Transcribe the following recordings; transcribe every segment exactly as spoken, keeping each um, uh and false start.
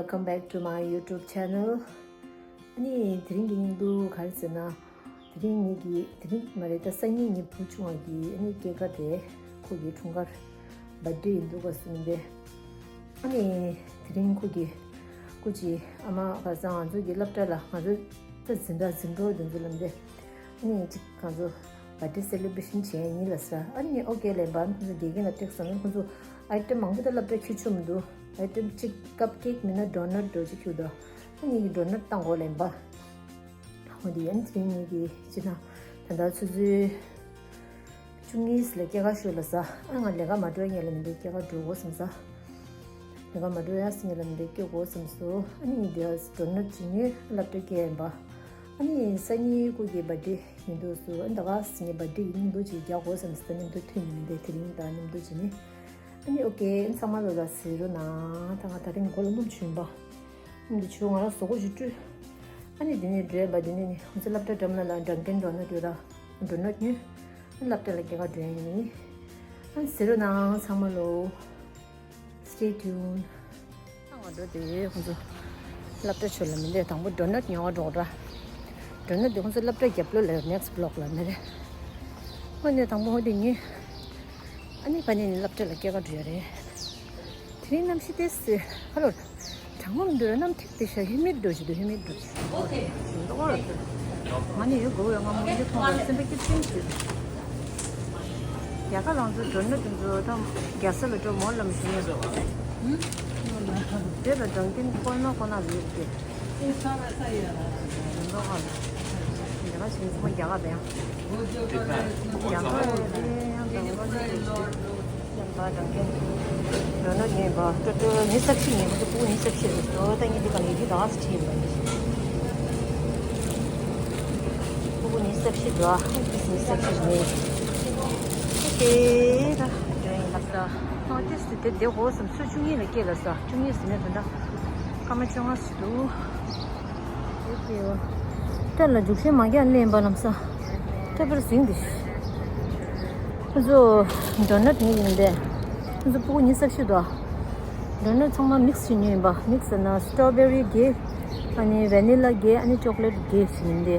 Welcome back to my YouTube channel. ཨ་ནི་དེ་རིང་གི་སྙིང་སྡུག་ག་རེ་ཟེར་ན། དེ་རིང་ངེད་ཀྱི་དེ་རིང་མ་རེད་ད། སང་ཉིན་ངའི་བུ་ཆུང་བ་གི་ཨ་ནི་སྐྱེས་སྐར་རེད། ཁོ་གི་འཁྲུངས་སྐར་བར་ཌེ་ཡིན་འདུག་ག་སེམས་པས། ཨ་ནི་དེ་རིང་ཁོ་གི་སྐུ་མཁྱེན་ཨ་མ་ག་ས་ང་ཚོ་གི་སློབ་གྲྭ་ལ་ང་ཚོ་ད་འཛིན་གྲྭ་འཛིན་གྲོགས་དེ་ཚོ་ལ་འདི། ཨ་ནི་གཅིག་ང་ཚོ་བར་ཌེ་སེ་ལེ་བྷ་རེ་ཤན་བྱས་ཡིན་ལབ་ས། ཨ་ནི་ཨོ་ཀེ་ལབ་པ། ཁོ་ཚོ་དགེ་རྒན་ལ་སྤྲད་སོང་། ཁོ་ཚོ་ཨའི་ཊེམ་མང་པོ་ད་སློབ་གྲྭ་ཁྱེར་ཆོག་མི་འདུག་ཨའི་ཊེམ་གཅིག་ཀབ་ཀེག་མིན་ན་ཌོ་ནཊ་འདྲ་ཅིག་ཁྱེར་འདུག་ཨ་ནི་ངེད་ཀྱིས་ཌོ་ནཊ་བཏང་དགོས་ལབ་པ། འོ་དེ་ཡིན་དེ་ངེད་ཀྱིས་ཅི་ན་ད་ལྟ་ཆུ་ཚོད་བཅུ་གཉིས་ལ་སྐྱེས་སྐར་ཞུ་ལབ་ས། ཨ་ང་ལས་ཀ་མ་འགྲོ་ཡ་ལ་མི་འདུག་སྐྱེས་སྐར་འགྲོ་དགོས་བསམ་ས། ལས་ཀ་མ་འགྲོ་ཡ་སི་ཉིན་ལ་མི་འདུག་སྐྱེ་དགོས་བསམ་སོང་། ཨ་ནི་ངེད་ཀྱིས་ཌོ་ནཊ་ཅིག་ཉོས། སློབ་གྲྭ་སྐྱེལ་ཡིན་པ། ཨ་ནི་སང་ཉིན་ཁོ་གི་བར་ཌེ་ཡིན་འདུག་སོ། ཨ་ད་ག་སི་ཉིན་བར་ཌེ་ཡིན་འདུག་ཅིག་རྒྱག་དགོས་བསམ་སོང་། མཉམ་དུ་ཐུག་ནས་མི་འདུག་དེ་རིང་ད་མཉམ་དུ་བྱས་ནས། ཨ་ནི་ཨོ་ཀེ། ཨ་ཚང་མ་ལོ་ལ་ཟེར་རོ་ན། ད་ང་ད་རིང་མགོ་ལ་སྣུམ་བྱུགས་ཡིན་པ། སྣུམ་དེ་བྱུགས། ང་རང་གཟུགས་པོ་ཞིག་བཀྲུས། ཨ་ནི་དེ་ནས་འགྲོ་ཡིན་པ། དེ་ནས་ནི་ང་ཚོ་སློབ་གྲྭ་འགྲམ་ལ་ལ་ཌང་ཀིན་ཌོ་ནཊ་ཡོད་ར། ཌོ་ནཊ་ཉོས། ཨ་སློབ་གྲྭ་ལ་སྐྱེལ་ག་འགྲོ་ཡིན། ཨ་ཟེར་རོ་ན་ཚང་མ་ལོ། Stay tuned. ང་འགྲོ་དེ་ཁོང་ཚོ་སློབ་གྲྭ་ཕྱོགས་ལ་མི་འདུག་དང་པོ་ཌོ་ནཊ་ཉོ་བ་འགྲོ་ར། ཌོ་ནཊ་དེ་ཁོང་ཚོ་སློབ་གྲྭ་རྒྱབ་ལོགས་ལ་ནེག་སི་ཊི་བྷི་ལོག་ལ་མེད་རེད། ཁོ་ནས་དང་པོ་ཧོ་དེ་ཉོས། ཨ་ནི་ཕ་ནས་ནི་སློབ་གྲྭ་ལ་སྐྱེལ་ག་འགྲོ་ཡ་རེད། དེ་རིང་གནམ་གཤིས་དེ་སུ་ཧ་ལོ། གྲང་མོ་མི་འདུག་ར། གནམ་ཐིག་དེ་ཤ་ཧི་མིཌ་འགྲོ་བཞིན་འདུག་ཧི་མིཌ་འགྲོ་བཞིན་འདུག་ང་ནི་ཡོད་དགོས་ཡོད། ང་མོ་འདི་མཐོང་བ་སེམས་པ་སྐྱིད་སྐྱིད་ཟེར། རྒྱ་གར་རང་ཚོའི་ཌོ་ནཊ་དེ་ཚོ་ད་རྒྱ་ས་ལ་འགྲོ་མོ་ལ་མི་ཤེས་ནས། དེ་ལ་ཌང་ཀིན་ཁོ་ན་ཁོ་ན་རེད་དེ། ཌོ་ནཊ་ཧ་ལ། རྒྱ་གར་ཞིག་ཚང་མ་རྒྱ་གར་དེ་ཡང་། རྒྱ་གར་དེ་ཡང་ཌང་ཀིན། ཡང་པ་ཀྲང་ཀྲང་། ལོ་ན་ངན་པ། ཏྲོ་ཏྲོ་ཉི་ཤུ་རྩ་བཞི་ཉིན་ཁོ་ཚོ་ཕྲུ་གུ་ཉི་ཤུ་རྩ་བཞི་རེད། ཨོ་ད་ངས་འདི་ག་ལེ་འདི་ག་ཟེར་ཁྲིད་ཡོད་པ་འདི། ཕྲུ་གུ་ཉི་ཤུ་རྩ་བཞི་འདུག་ཨ་ཏིས་ཉི་ཤུ་རྩ་བཞི་རེད། ཨོ་ཁེ། ད་འགྲོ་ཡིན་ལབ་ས། ཨོ་ཏིས་དེ་བསྡད་དགོས་བསམ། ཚོད་བཅུ་གཉིས་ལ་སྐྱེལ་ལབ་ས། བཅུ་གཉིས་ཟིན་ན་ད་ལྟ་སྐར་མ་བཅོ་ལྔ་ཞིག་འདུག་ཨོ་ཁེ། ཨོ་ཏ་ལ་རྒྱུག་ཤིང་མ་རྒྱག་ལེན་པ་ལམ་སང་། ཏྲ་པར་ཟིང་འདི། ཁོ་ཚོ་ཌོ་ནཊ་ནི་ཡིན་པས། ཁོ་ཚོ་ཕྲུ་གུ་ཉི་ཤུ་རྩ་བཞི་འདུག་ཌོ་ནཊ་ཚང་མ་མིག་སི་བྱས་ཉོས་ཡིན་པ། མིག་སི་ཟེར་ན་སི་ཊོ་བེ་རི་བརྒྱད། ཨ་ནི་ཝེ་ནི་ལ་བརྒྱད། ཨ་ནི་ཅོག་ལེཊ་བརྒྱད་ཞིག་ཡིན་ཏེ།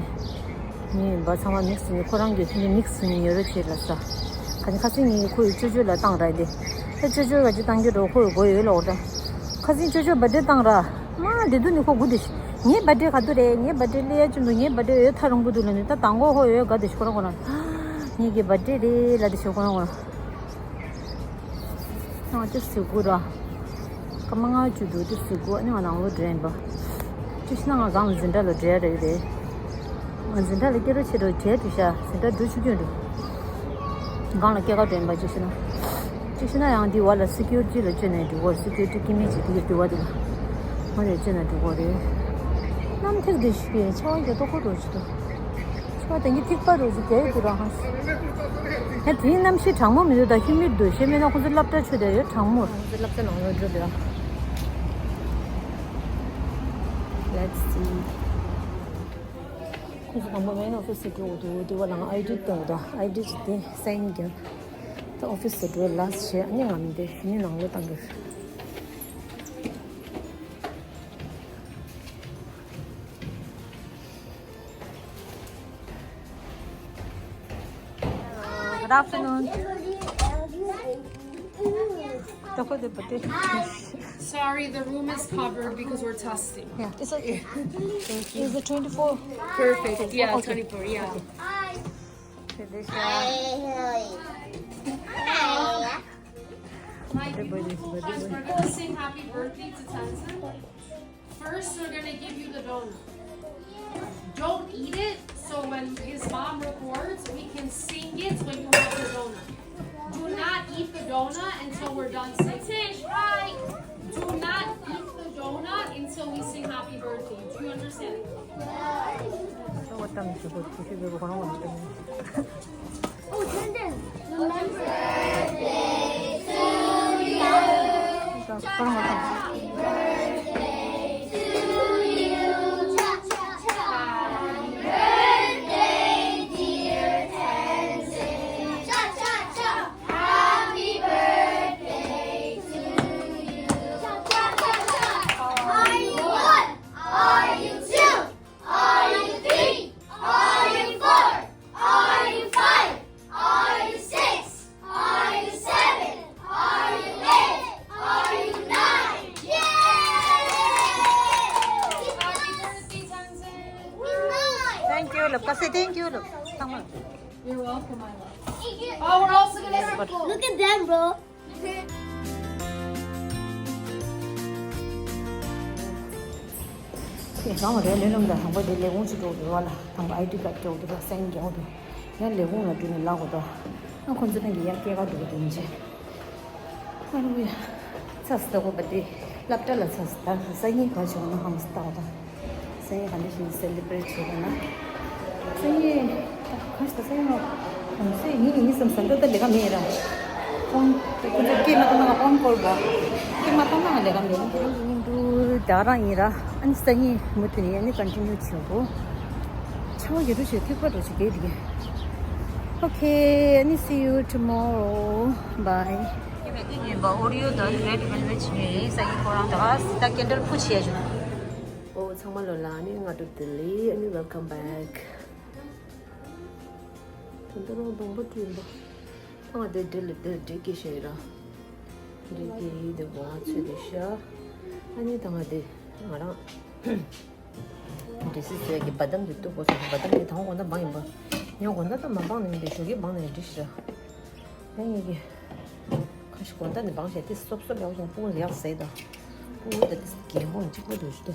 ཉོས་ཡིན་པ་ཚང་མ་མིག་སི་ཉོས། ཁོ་རང་གིས་ཁྱོད་ཀྱི་མིག་སི་ཉོས་རོགས་བྱེད་ལབ་ས། ཁ་ཉིན་ཁ་སང་ངས་ཁོ་ཡི་ཅོ་ཅོ་ལ་བཏང་ར་དེ། ད་ཅོ་ཅོ་ག་ཅི་བཏང་རྒྱུ་རོ་ཁོ་ཡི་མགོ་ཡོད་ལོག་འདྲ། ཁ་སང་ཅོ་ཅོ་བར་ཌེ་བཏང་ར། མ་དེ་དུས་ནི་ཁོ་སྒུག་དེ་ཤི། ངའི་བར་ཌེ་ག་དུས་རེད། ངའི་བར་ཌེ་སླེབས་ཡ་ཅི་འདུག་ངའི་བར་ཌེ་ཡོད་ཐག་རིང་པོ་འདུག་ལབ་ནས། ད་དང་པོ་ཧོ་ཡོད་དགའ་དེ་ཤི་ཁོ་རང་ཁོ་རང་། ངེད་ཀྱི་བར་ཌེ་རེད་ལབ་དེ་ཤི་ཁོ་རང་ཁོ་རང་། ང་ཅི་ཟེར་དགོས་ར། སྐར་མ་ལྔ་བཅུ་འདུག་དེ་ཟེར་དགོས། ཨ་ནི་ང་ནང་ལོགས་འགྲོ་ཡིན་པ། ཅི་ཤི་ན་ང་སྒང་ལ་འཛིན་གྲྭ་ལ་འགྲོ་ཡ་རེད་རེད། ང་འཛིན་གྲྭ་ལ་སྐྱེལ་རོགས་བྱེད་རོགས་བྱས་དུས་ཤ་འཛིན་གྲྭ་འགྲོ་ཆུ་རྒྱུན་འགྲོ། སྒང་ལ་སྐྱེལ་ག་འགྲོ་ཡིན་པ། ཅི་ཤི་ན། ཅི་ཤི་ན་ཡང་འདི་བ་ལ་སི་ཀིའུ་རི་ཊི་ལ་བཅོས་ནས་འགྲོ་གོ། སི་ཀིའུ་རི་ཊི་ཀི་མེད་ཅིག་དེ་གི་འདི་བ་དེ་ལ། ང་རེ་བཅོས་ནས་འགྲོ་གོ་རེད། གནམ་ཐིག་འདི་ཤི་གི་ཆར་པ་རྒྱག་ཏོག་ཁོ་འགྲོ་ཆུ་ཏོ། ཆར་པ་དེང་གི་ཐིགས་པ་རུ་ཞིག་རྒྱག་ཡོད་དུ་རང་ཧ། ཧེ་དེའི་གནམ་གཤིས་གྲང་མོ་མི་འདུག་ད་ཧིའུ་མིཌ་འདུག་ཤེས་མེད་ན་ཁོ་ཚོ་སློབ་གྲྭ་ཆུ་དེ་ཡོད་གྲང་མོ། ཁོ་ཚོ་སློབ་གྲྭ་ནང་ལོགས་འགྲོ་དེ་ར། Let's see. ཁོ་ཚོ་དང་པོ་མེན་ཨོ་ཕི་སི་སུ་འགྲོ་དགོས་འདུག་དེ་བ་ལ་ང་ཨའི་ཌི་གཏོང་དགོས་འདུག་ཨའི་ཌི་ཅིག་དེ་སའིན་རྒྱབ། ད་ཨོ་ཕི་སི་སུ་འགྲོ་ལ་བྱས། ཨ་ནི་ང་མི་འདོད། ཨ་ནི་ནང་ལོགས་བཏང་དགོས། Good afternoon. Sorry, the room is covered because we're testing. Yeah, it's okay. Thank you. Is it twenty-four? Perfect. Yeah, okay. Twenty-four, yeah. Okay. Mike, you can go first. We're gonna sing happy birthday to Tanzan. First, we're gonna give you the donut. Don't eat it, so when his mom records, we can sing it when you have the donut. Do not eat the donut until we're done singing. Hi. Do not eat the donut until we sing happy birthday. Do you understand? Look at them, bro. ཡང་རེ་ལེ་ལམ་དང་དང་པོ་དེ་ལས་ཁུངས་ཅིག་འགྲོ་དགོས་བ་ལ་དང་པོ་ཨའི་ཌི་ཀར་འགྲོ་དགོས་བ་སེན་རྒྱག་དགོས། ཡང་ལས་ཁུངས་ལ་འགྲོ་ནས་ལབ་དགོས་དོ། ཨ་ཁོ་ཚོ་ནང་གི་ཡར་སྐྱེལ་ག་འགྲོ་གི་འདུག་མི་བྱེད། ཨ་ལུ་ཡ། ཚ་ས་དགོས་པ་དེ་སློབ་གྲྭ་ལ་ཚ་ས་ད་སང་ཉིན་ག་བྱུང་ན་ཧང་སི་ལྟ་བ་དང་། སང་ཉིན་ག་འདྲ་ཞིག་སེ་ལི་བྷི་རེ་ཊི་བྱེད་དགོས་ན། སང་ཉིན་ད་ག་ཞིག་ད་སང་ཉིན་ཧང་སི་ཡིན་ཡིན་བསམ་ས་འགྲོ་ད་ལས་ཀ་མེད་ར། ཕོན་དེ་ཁོ་ཚོ་སྐད་མ་བཏང་ན་ཕོན་སྐོར་ར། སྐད་མ་བཏང་ན་ལས་ཀ་མེད། ཁྱེད་རང་གི་སྙིང་པོ་ད་རང་ཡིན་ར། ཨ་ནི་སང་ཉིན་མུ་མཐུད་ནས་ཨ་ནི་ཀོན་ཊི་ནིའུ་བྱེད་དགོས། ཆང་ཡོད་རུ་ཞིག་ཐིགས་པ་འགྲོ་ཞིག་གེ་དེ་གེ། Okay, and see you tomorrow. Bye. ཉིན་པ་ཨོ་རི་ཡོ་དང་རེཌ་ཝེལ་ཝེཊ་བྱས་སང་ཉིན་ཁོ་རང་ད་ད་ཀེན་ཌལ་ཕུ་བྱས་བྱུང་། ཨོ་ཚང་མ་ལོ་ལ་ཨ་ནི་སྔ་དྲོ་བདེ་ལེགས། ཨ་ནི་welcome back. ད་ལྟ་རང་གདོང་པ་བཀྲུས་ཡིན་པ། ད་ང་དེ་འདྲེ་ལ་འདྲེ་འདྲེ་སྐྱེས་ཤག་ཡིན་ར། འདྲེ་སྐྱེས་ཡིན་དེ་གོང་ཚོད་དེ་ཤ། ཨ་ནི་ད་ང་དེ་ང་རང་འདྲེ་སི་ཟེར་གི་བ་དམ་དེ་གཏུབ་དགོས་སོང་། བ་དམ་དེ་དང་དགོང་དག་འབངས་ཡིན་པ། ཉོ་དགོང་དག་ད་མ་འབངས་ནས་མི་འདུག་ཞོགས་ཀས་འབངས་ནས་འདྲེ་ཤི་ར། ཨ་ནི་གི་ཁ་ཤས་དགོང་དག་ནས་འབངས་ཤག་དེ་སོབ་སོབ་ཡག་པོ་ཞིག་སྤུ་གུ་ཡག་ཟས་དང་། སྤུ་གུ་ད་དེ་རྒན་པོ་གཅིག་པོ་འདུག་ཞུ་དོ།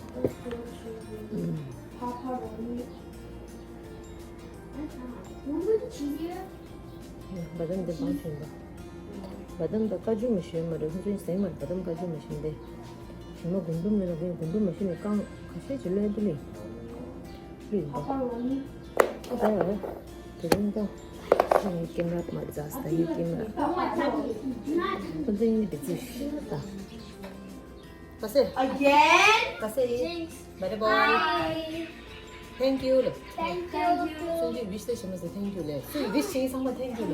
ཨུམ། བ་དམ་འདི་མང་ཆེན་པོ། བ་དམ་དང་ཀ་ཅུ་མ་ཞོན་མ་རེད། ཁོ་ཚོའི་ཟས་མ་རེད། བ་དམ་ཀ་ཅུ་མ་ཞོན་ཏེ། ཞི་མ་དགུན་འབུམ་ལ་ལ་དགུན་འབུམ་མ་ཞོན་ནས་རྐང་ཁ་ཤས་ཅིག་ལོས་དེ་ལས། ལུས་པ། ཨ་ད་ཡ། དེ་རིང་ད། ཁ་ནས་ཀེམ་ར་མ་ཛ་སྟ་ཡི་ཀེམ་ར། ཁོ་ཚོ་ཡིན་དེ་ཚོ་ཤི་ད། That's it. Again? That's it. Jinx. Bye bye. Bye. Thank you. Thank you. Thank you. Thank you. Wish the Shima say thank you. Thank you. Wish the Shima say thank you.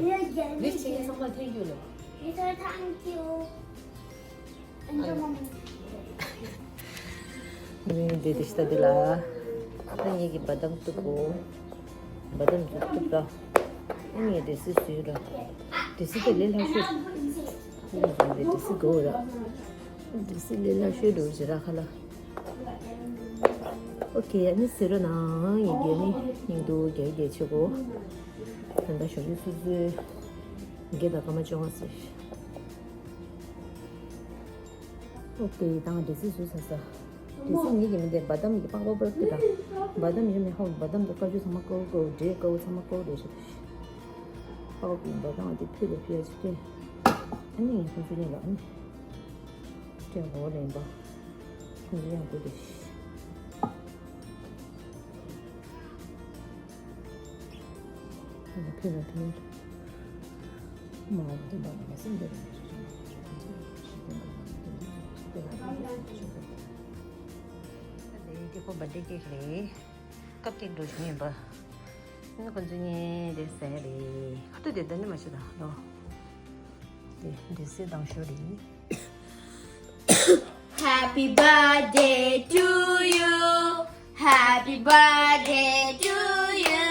Wish the Shima say thank you. Mister, thank you. And your mom. ངས་འདི་འདི་ཤ་འདི་ལ། ཨ་ངེད་ཀྱི་བ་དམ་གཏུབ་གོ། བ་དམ་གྱི་གཏུབ་ར། ཨ་ངས་འདི་སི་བཟོས་ར། འདི་སི་དེ་ལས་སླ་ཤོས། ཨ་ངས་འདི་སི་གོ་ར། འདི་སི་ལས་སླ་ཤོས་འགྲོ་ཅི་ར་ཁ་ལ། ཨོ་ཁེ། ཨ་ནི་སི་ར་ནང་ཡི་གེ་ནི་སྙིང་སྡུག་རྒྱག་རྒྱག་ཆེ་གོ། ད་ལྟ་ཞོགས་ཀས་སོ་སོའི་འགྱེད་དང་སྐར་མ་བཅོ་ལྔ་ཟེར། ཨོ་ཁེ། ད་ང་འདྲེ་སི་བཟོས་ཚར་ས། འདྲེ་སི་ངེད་ཀྱི་མི་འདེ་བ་དམ་གྱི་པགས་པ་པར་ཏི་ད། བ་དམ་ཡོད་མེད་ཧོ། བ་དམ་དང་ཀ་ཅུ་ཚང་མ་ཀོ་ཀོ་འདྲེ་ཀོ་ཚང་མ་ཀོ་འདྲེ་ཞིག་པགས་པ་པར་ཏི་ད་ང་དེ་ཕུད་ལ་ཕུད་ཡ་ཅིག་སྟེ། ཨ་ནི་ངས་ཁོང་ཚོ་གཉིས་ལ་ཨ་ནི། སྤྲད་འོ་ལེན་པ། ཁོང་ཚོ་ཡང་དགོས་དེ། ཕེ་ལ་ཕེ། མ་འོ་དེ་འདྲ་མ་སེམས་འདྲ་མ་རེད། དེ་ཁོ་བར་ཐི་ཌེ་ཀེག་རེད། ཀབ་ཀེག་འགྲོ་བཞིན་ཡིན་པ། ཨ་ནི་ཁོ་ཚོ་གཉིས་དེ་ཟས་རེད། ཁ་ཐུག་དེ་ད་ནི་མ་ཤི་ད་ལོ། དེ་འདྲེ་སི་དང་ཤོ་རེད། Happy birthday to you. Happy birthday to you.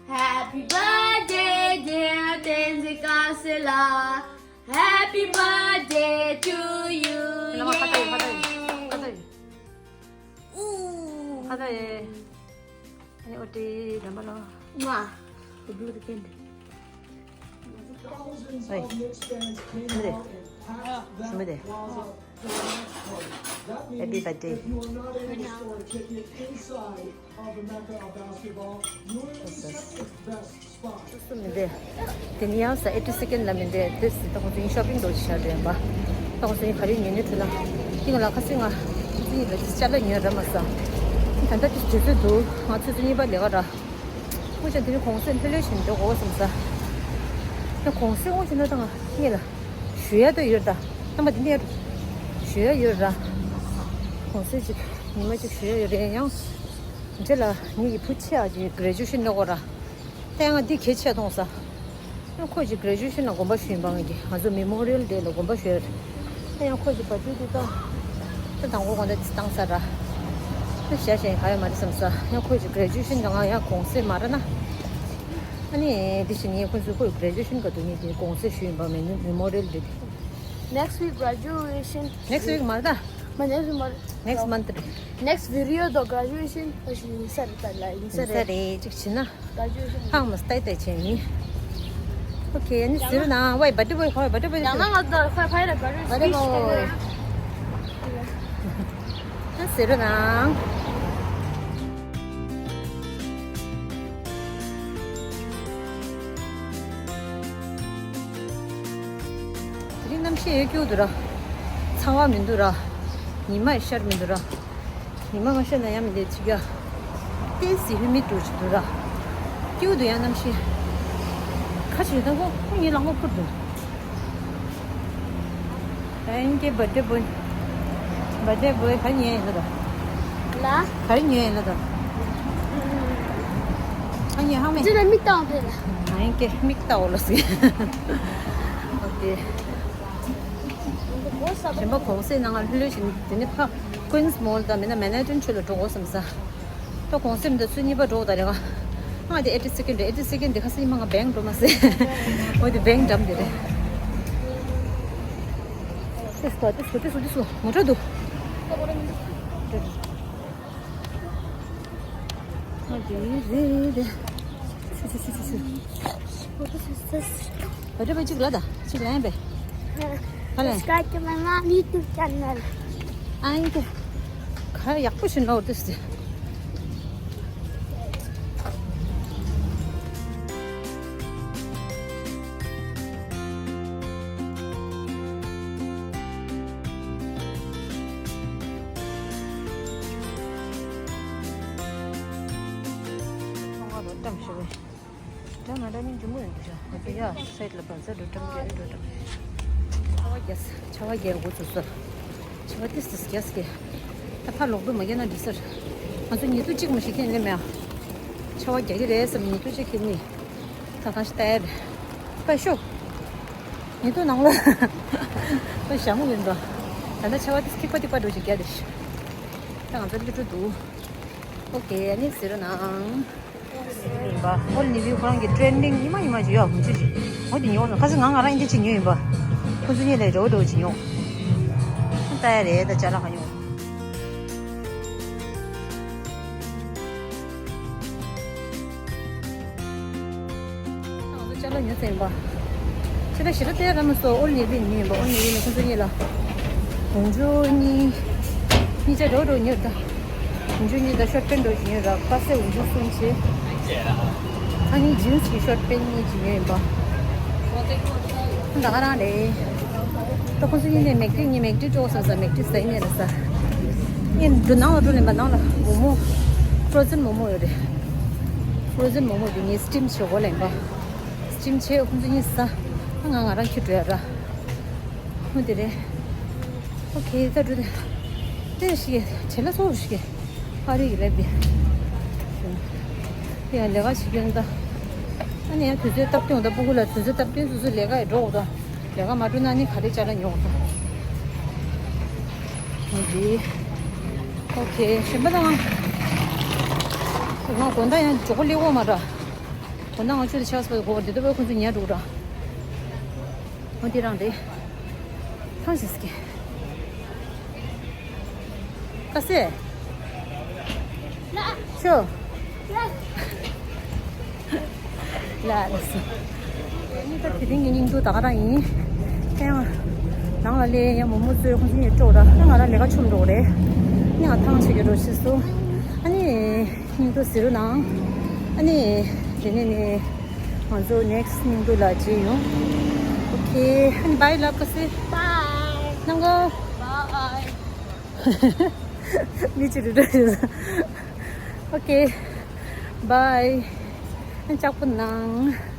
Happy birthday, dear Tenzin Kasela. Happy birthday to you. ཁ་ད་ཡེ། ཁ་ད་ཡེ། ཁ་ད་ཡེ། ཁ་ད་ཡེ། ཨ་ནི་ཨོ་ཏི་རམ་པ་ལོ། ང་། ཨེ། མི་དེ། མི་དེ། Happy birthday. སོ་སོ་མི་དེ། དེ་ནི་ཡང་ས་ཨེ་ཊི་སེ་ཀེན་ལ་མི་དེ། དེ་སི་ད་ཁོང་ཚོ་ཡིན་ཤོ་པིང་འགྲོ་ཅི་ཤར་རེད་པ། ད་ཁོང་ཚོ་ཡིན་ག་རེ་ཉོས་ནས་ཁྲུ་ལ། ཡིན་ལ་ཁ་སི་ང་། ཁོང་ཚོ་ཡིན་ལ་ཅ་ལག་ཉོས་ར་མ་ས། ད་ལྟ་དེ་དུས་ཚོད་འདུག་ང་ཚོ་ཚོ་གཉིས་པ་ལས་ཀ་ར། ངོ་ཅན་དེ་ནི་གོང་སེ་ལྷོད་ལྷོད་བཞིན་འགྲོ་དགོས་བསམ་ས། ད་གོང་སེ་ངོ་ཅན་ན་ད་ང་གཉིས་ལ། ཞུ་ཡ་ད་ཡོད་ད། རྣམ་པ་དེ་ནས་ཞུ་ཡ་ཡོད་ར། གོང་སེ་ཅིག་ཉི་མ་ཅིག་ཞུ་ཡ་ཡོད་རེད་ཡང་། འདྲེ་ལ་ངེད་ཀྱི་བུ་ཆེ་ཨ་ཅིག་གི་གྷི་རེ་ཇུ་ཨེ་ཤན་སླེབས་གོ་ར། ད་ཡང་ང་འདི་གལ་ཆེ་མཐོང་ས། ཡང་ཁོ་ཅིག་གྷི་རེ་ཇུ་ཨེ་ཤན་ལ་དགོངས་པ་ཞུ་ཡིན་པ། ང་གི་ང་ཚོ་མེ་མོ་རི་ཡལ་ཌེ་ལ་དགོངས་པ་ཞུ་ཡ་རེད། ད་ཡང་ཁོ་ཅིག་བ་ཅུ་དེ་ད། ད་དང་པོ་གོང་ད་དེ་བཏང་ས་ར། ད་ཞག་ཞག་ཡིན་ག་ཡོད་མ་རེད་བསམ་ས། ཡང་ཁོ་ཅིག་གྷི་རེ་ཇུ་ཨེ་ཤན་དང་ང་ཡང་གོང་སེ་མ་ར་ན། ཨ་ནི་དེ་བཞིན་ངས་ཁོ་ཚོའི་ཁོའི་གྷི་རེ་ཇུ་ཨེ་ཤན་ག་དུས་ངས་དེ་གོང་སེ་ཞུས་ཡིན་པ། མེ་མོ་རི་ཡལ་ཌེ་དེ། Next week graduation. Next week མ་རེད་ད། མ་next week མ་རེད། Next month རེད། Next video དོ་graduation ད་ཞིག་ཡིན་ས་རེད། ད་ལ་ཡིན་ས་ཡིན་ས་རེད། རེད་ཅིག་བྱས་ན། Graduation ཧང་མ་སྟེ་ཏེ་བྱས་ཡིན། ཨོ་ཁེ། ཨ་ནི་ཟེར་ན་ཝའི་བར་ཌེ་བོའི་ཁོ་བར་ཌེ་བོའི། ཡང་ན་ང་ཚོ་ཁོའི་ཕ་ཡུལ་ལ་བར་ཌེ་བོའི། ཨ་ཟེར་ན། དེ་རིང་གནམ་གཤིས་ཡོད་སྐྱོ་འདུག་ར། ཚ་བ་མི་འདུག་ར། ཉི་མ་ཤར་མི་འདུག་ར། ཉི་མ་མ་ཤར་ན་ཡང་མི་འདུག་ཅིག་ཡ། ཏོག་ཙམ་ཧུ་མིཌ་འདྲ་ཅིག་འདུག་ར། སྐྱོ་འདུག་ཡ་གནམ་གཤིས། ཁ་ཕྱིར་ད་ཁོ་ཁོ་ངའི་ལག་པ་འཁུར་འདུག Thank you, birthday boy. Birthday boy, ག་རེ་ཉོས་ཡིན་ལ་དང་། ལ། ག་རེ་ཉོས་ཡིན་ལ་དང་། ག་ཉོས་ཧ་མེ། ཅི་ལ་མིག་བལྟ་བ་ཕེ་ལ། Thank you, མིག་བལྟ་འོ་ལ་ཟེར། ཨོ་ཁེ། གཞན་པ་གུང་སེང་ནང་ལྷོད་ལྷོད་བཞིན་དེ་ནས་ཕ་Queens Mall་དང་མིན་ན་Manhattan་ཆུ་ལ་འགྲོ་དགོས་བསམ་ས། ད་གུང་སེང་དང་ཚོུད་གཉིས་པ་འགྲོ་དགོས་ད་རེད་ག་ང་དེ་eighty second་རེད། eighty second་དེ་ཁ་སང་ཉི་མ་ང་bank་འགྲོ་མ་ཟེར། འོ་དེ་bank་འགྲམ་དེ་རེད། ཏིས་ཀོ་ཏིས་ཀོ་ཏིས་ཀོ་ཏིས་ཀོ་མོ་ཊ་འདུག་ཨ་དེ་རེད་རེད། ཆུ་ཆུ་ཆུ་ཆུ་ཆུ། བ་དྲ་བ་གཅིག་ལ་ད་གཅིག་ལ་ཡིན་པས། ཧ་ལས། Subscribe to my mom YouTube channel. ཨ་ཡིན་གྱི། ག་ཡག་པོ་ཞིག་ནོར་དུས་ཏེ། ཚོང་ཁང་རོ་ཏམ་ཞུ་བས། འདྲ་མ་འདྲ་ནི་འཇུ་མོ་ཡོང་གི་ཤག་ང་ཚོ་ཡ་སའིད་ལ་བ་ཚ་འགྲོ་ཏམ་རྒྱ་རི་འགྲོ་ཏམ། ཆར་པ་རྒྱག་ཆར་པ་རྒྱག་འགོ་ཚུགས་སོ། ཆར་པ་ཏིས་ཏིས་རྒྱག་སྐྱེ། ད་ཕར་ལོག་འགྲོ་མ་རྒྱག་ན་འགྲིག་ས་རེད། ང་ཚོ་ཉི་གདུགས་གཅིག་མ་ཞིག་ཁྱེར་ནས་མེད་ཨ། ཆར་པ་རྒྱག་གི་རེད་བསམ་ཉི་གདུགས་གཅིག་ཁྱེར་ནི། ད་གང་ཞིག་ལྟ་ཡ་རེད། པ་ཤོ། ཉི་གདུགས་ནང་ལ། པ་ཞང་ཡིན་པ། ད་ལྟ་ཆར་པ་ཏིས་ཐིགས་པ་ཐིགས་པ་འགྲོ་ཞིག་རྒྱག་རེད། ད་ང་ཚོ་ལི་ཁྲུ་འདུག་ཨོ་ཁེ། ཨ་ནི་ཟེར་རོ་ནང་། ཡིན་པ། ཨོལ་ནེ་བི་ཁོ་རང་གི་ཊེན་ཌིང་ཉི་མ་ཉི་མ་ཅིག་ཡོད་མུ་མཐུད་ཅིག་འོ་དེ་ཉོ་ནོ་ཁ་སང་ང་ང་རང་ཨིན་དེ་ཅིག་ཉོས་ཡིན་པ། ཁོ་ཚོ་གཉིས་ལས་འགྲོ་འགྲོ་ཅིག་ཉོ། ལྟ་ཡ་རེད་ད་ཅ་ལག་ག་ཉོ། ང་ཚོ་ཅ་ལག་ཉོས་ཚར་ཡིན་པ། ཅ་ལག་ཞེ་དྲག་སྟེར་ར་མ་སོང་ཨོལ་ནེ་བི་ཉོས་ཡིན་པ། ཨོལ་ནེ་བི་ནས་ཁོ་ཚོ་གཉིས་ལ། གོང་ཇོ་གཉིས། གཉིས་ཆ་འགྲོ་འགྲོ་ཉོས་ད། གོང་ཇོ་གཉིས་ད་ཤོར་ཊ་པེན་འགྲོ་ཞིག་ཉོས་ར་ཀ་སེ་གོང་ཇོ་གསུམ་བྱས། ཨ་ནི་ཇིན་སི་གི་ཤོར་ཊ་པེན་གཉིས་ཅིག་ཉོས་ཡིན་པ། ད་ག་རང་རེད། ད་ཁོ་ཚོ་གཉིས་ནས་མེག་ཌི་གཉིས་མེག་ཌི་སྤྲོ་བསམ་ས་མེག་ཌི་ཟ་ཡི་མེད་ལ་ས། ཨེ་འགྲོ་ནང་ལ་འགྲོ་ལེན་པ་ནང་ལ་མོ་མོ། ཕྲོ་ཛན་མོ་མོ་ཡོད་རེད། ཕྲོ་ཛན་མོ་མོ་དེ་ངས་སི་ཊིམ་བྱེད་གོ་ལེན་པ། སི་ཊིམ་བྱས་ཁོ་ཚོ་གཉིས་ཟ། ང་ང་རང་ཁྱེར་འགྲོ་ཡ་ར། ཧུ་དེ་རེད། ཨོ་ཁེ་ད་འགྲོ་དེ། དེ་ཞིག་གི་བྲེལ་ལ་སོ་ཞིག་གི་ཨ་རི་གི་ལབ་དེ། ཡ་ལས་ཀ་བྱེད་རྒྱུ་ཡིན་ད། ཨ་ནི་ཡང་དུས་ཚོད་སྟབས་བསྟུན་ད་སྤུ་གུ་ལ་དུས་ཚོད་སྟབས་བསྟུན་སོ་སོ་ལས་ཀ་ཡི་འགྲོ་འོ་ད། ལས་ཀ་མ་འགྲོ་ན་ནི་ག་རེ་ཅ་ལག་ཉོ་འོ་ད། ཨོ་ཁེ། ཨོ་ཁེ་གཞན་པ་དང་། ང་དགོང་དག་ཡང་མགྱོགས་པོ་སླེབས་འོ་མ་ར། དགོང་དག་ང་ཆུ་དེ་ཆགས་སོ་གོ་དེ་ལྟ་བུ་ཁོ་ཚོ་ཉལ་འགྲོ་ར། འོ་འདི་རང་རེད། ཐང་ཞིག་སྐྱེ། ཀ་སེ། ཤོ། ལ་ལ་སོ། ནི་ད་དེ་རིང་གི་སྙིང་སྡུག་ད་ག་རང་ཡིན། ཡང་། ནང་ལ་ལས་ཡང་མོ་མོ་ཚོས་ཁོ་ཚོ་ཉིད་སྤྲོ་ར། ང་རང་ལས་ཀ་ཆུམ་འགྲོ་རེད། ནི་ང་ཐང་ཆེ་གི་འགྲོ་ཤི་སོ། ཨ་ནི། སྙིང་སྡུག་ཟེར་རོ་ནང་། ཨ་ནི། དེ་ནས་ནི། ང་ཚོ་ནེག་སི་སྙིང་སྡུག་ལ་མཇལ་ཡོང་། ཨོ་ཁེ། ཨ་ནི་བྷའི་ལབ་ཀ་སེ། བྷའི། ནང་གོ། བྷའི། མི་ཅི་རུ་འགྲོ་ཡོད། ཨོ་ཁེ། བྷའི། ཨ་ནི་ལྕགས་པོ་ནང་།